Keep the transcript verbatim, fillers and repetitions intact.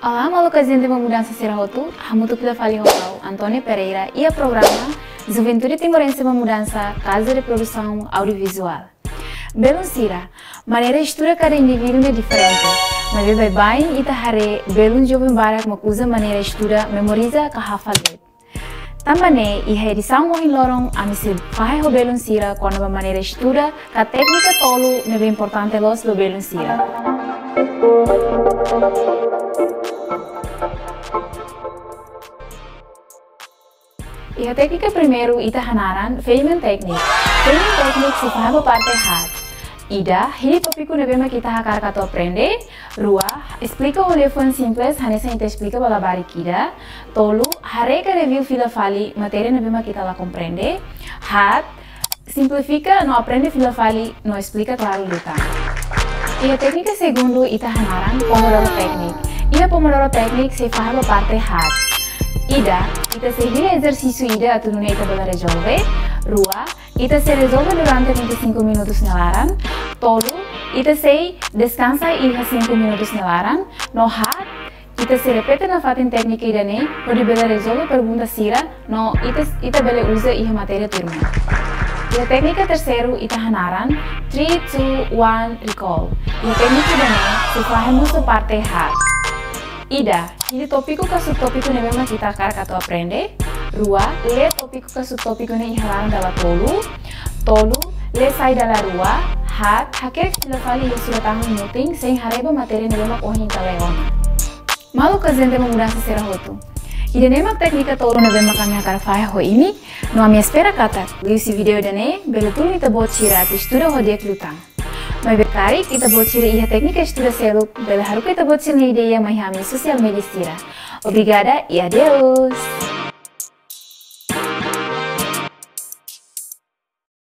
Olá, maluk agente ba mudansa sira hotu, hamutuk fila fali ho ha'u, Antónia Pereira, iha programa Juventude Timorense ba Mudansa, Casa de Produção Audiovisual. Belun sira, maneira estuda kada indivíduu ne'e diferente, maibé baibain ita haree belun joven barak mak uza maneira estuda memoriza ka hafal de'it. Tanba ne'e, iha edisaun ohin loron, ami sei fahe ho belun sira kona-ba maneira estuda ka téknika tolu ne'ebé importante loos ba belun sira. Iha téknika primeiru ita hanaran Feynman Technique. Feynman Technique sei fahe ba parte haat. Ida, hili tópiku ne'ebé mak ita hakarak atu aprende. Rua, esplika ho liafuan simples, hanesan ita esplika ba labarik ida. Tolu, haree ka review fila fali matéria ne'ebé mak ita la komprende. Haat, simplifika no aprende fila fali no esplika klaru liután. Iha téknika segundu ita hanaran Pomodoro Technique. Iha Pomodoro Technique sei fahe ba parte haat. Ida, ita sei hili ezersísiu ida atu nune'e ita bele rezolve. Rua, ita sei rezolve durante vinte e cinco minutos nia laran. Tolu, ita sei deskansa iha cinco minutos nia laran. No haat, ita sei repete nafatin téknika ida-ne'e, hodi bele rezolve pergunta sira, no ita, ita bele uza iha matéria tuirmai. Iha téknika terseiru ita hanaran three, two, one, recall. Iha téknika ida-ne'e sei fahe mós ba parte haat. Ida, hili tópiku ka subtópiku ne'ebé mak ita hakarak atu aprende. Rua, lee tópiku ka subtópiku ne'e iha laran dala tolu. Tolu, lee sai dala rua. Haat, hakerek fila fali iha surat-tahan mutin, sein haree ba matéria ne'ebé mak ohin ita lee ona. Maluk agente ba mudansa sira hotu. Ida-ne'e mak téknika tolu ne'ebé mak ami hakarak fahe ho imi, no ami espera katak liuhusi vídeo ida-ne'e bele tulun ita-boot sira atu estuda ho di'ak liután. Maibé karik ita-boot sira iha téknika estuda seluk, bele haruka ita-boot sira-nia ideia mai ami iha sosiál média sira. Obrigada i adeus!